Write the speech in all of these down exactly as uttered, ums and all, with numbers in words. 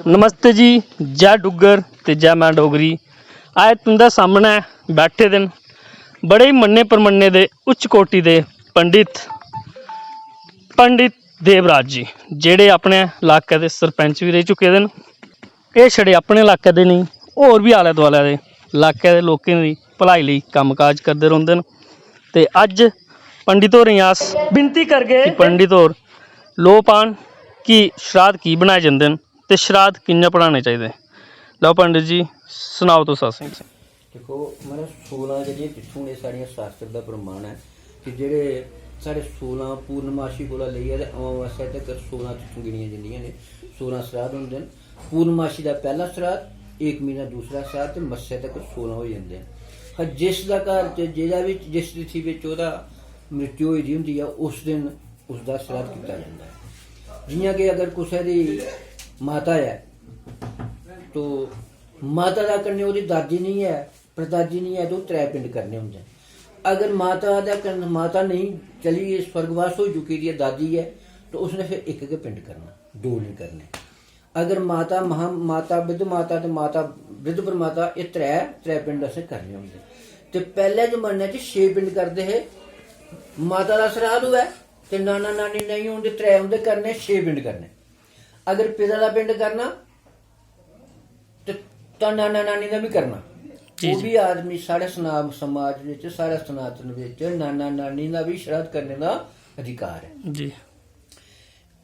नमस्ते जी, जय डुग्गर ते जय मां डोगरी। अज्ज तुं'दे सामनै बैठे दे न बड़े ही मन्ने परमन्ने दे उच्च कोटि दे पंडित, पंडित देवराज जी, जेह्ड़े अपने इलाके दे सरपंच बी रेही चुके दे न। एह् छड़े अपने इलाके दे नेईं, होर बी आले दुआले दे इलाके दे लोकें दी भलाई लेई कम्म काज करदे रौंह्दे न। ते अज्ज पंडित होरें गी अस विनती करगे कि पंडित होर लोऽ पान कि श्राद्ध की बनाए जंदे न ते श्राद्ध कि'यां पढ़ाने चाहिदे। लैओ पंडित जी, सनाओ तुस असेंगी। दिक्खो, मतलब, सोलां जेह्ड़ियां तिथां न, एह् साढ़ियां शास्त्र दा प्रमाण ऐ कि जेह्ड़े साढ़े सोलां पूर्णमाशी कोला लेइयै ते अमावस्या तक सोलां तिथां गिनियां जंदियां न। सोलां श्राद्ध होंदे न। पूर्णमाशी दा पैह्ला श्राद्ध, इक म्हीना दूसरा श्राद्ध ते मस्सेआ तक सोलां होई जंदे न। हर जिस दा घर च जेह्ड़ा बी, जिस तिथि बिच ओह्दा मृत्यु होई दी होंदी ऐ, उस दिन उसदा श्राद्ध कीता जंदा ऐ। जि'यां कि अगर कुसै दी माता ऐ, तो माता दा कन्नै ओह्दी दादी निं ऐ, परदादी निं ऐ, ते ओह् त्रै पिंड करने होंदे न। अगर माता दा कन्नै, माता नेईं चली गेई, स्वर्गवास होई चुकी दी ऐ, दादी ऐ, तो उसने फिर इक गै पिंड करना, दो निं करने। अगर माता महा, माता, वृद्ध माता ते माता वृद्ध प्रमाता, एह् त्रै, त्रै पिंड असें करने होंदे। ते पैह्ले जमाने च छे पिंड करदे हे। माता दा श्राद्ध होऐ ते नाना नानी नेईं होन ते त्रै उं'दे करने, छे पिंड करने। अगर पिता दा पिंड करना ते तां नाना नानी दा बी करना। जी, ओह् जी। बी आदमी साढ़े सना-, समाज बिच, साढ़े सनातन बिच नाना नानी दा बी श्राद्ध करने दा अधिकार ऐ। जी।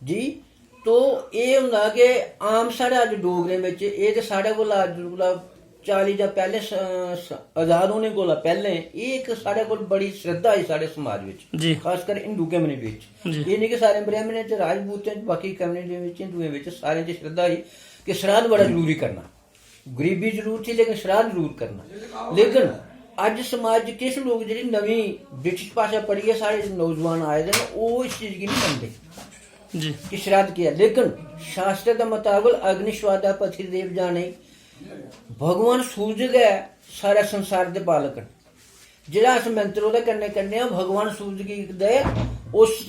जी, तो एह् होंदा कि आम साढ़े अज्ज डोगरें बिच एह् ते साढ़े कोला अज्ज कोला चाली जां पैह्ले स-, स-, आजाद होने कोला पैह्ले एह् इक साढ़े कोल बड़ी श्रद्धा ही साढ़े समाज बिच, जी। खासकर हिंदू कम्युनिटी बिच। जी। एह् निं कि सारे ब्राह्मणें च, राजपूतें च, बाकी कम्युनिटी बिच, हिंदुएं बिच, सारें च श्रद्धा ही कि श्राद्ध बड़ा जरूरी करना। गरीबी जरूर थी, लेकिन श्राद्ध जरूर करना। लेकिन अज्ज समाज च किश लोक जेह्ड़ी नमीं ब्रिटिश भाशा पढ़ियै साढ़े नौजवान आए दे न, ओह् इस चीज गी निं मनदे जी। कि श्राद्ध केह् ऐ। लेकिन शास्त्र दे मताबक अग्निश्वादा पथिदेव जाने, भगवान सूरज गै सारे संसार दे पालक न। जेह्ड़ा अस मंत्र ओह्दे कन्नै करने आं, भगवान सूरज गी दे, उस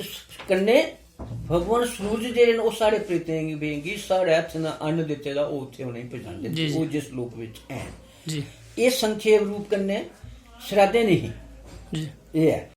कन्नै भगवान सूरज जेह्ड़े न, ओह् साढ़े प्रेतें गी, बें गी साढ़े हत्थें दा अन्न दित्ते दा, ओह् उत्थें उ'नेंगी पजांदे न। जी, जी। ओह् जिस लोक बिच हैन। जी। एह् संक्षेप रूप कन्नै श्राद्धें दी ही। जी। एह् ऐ।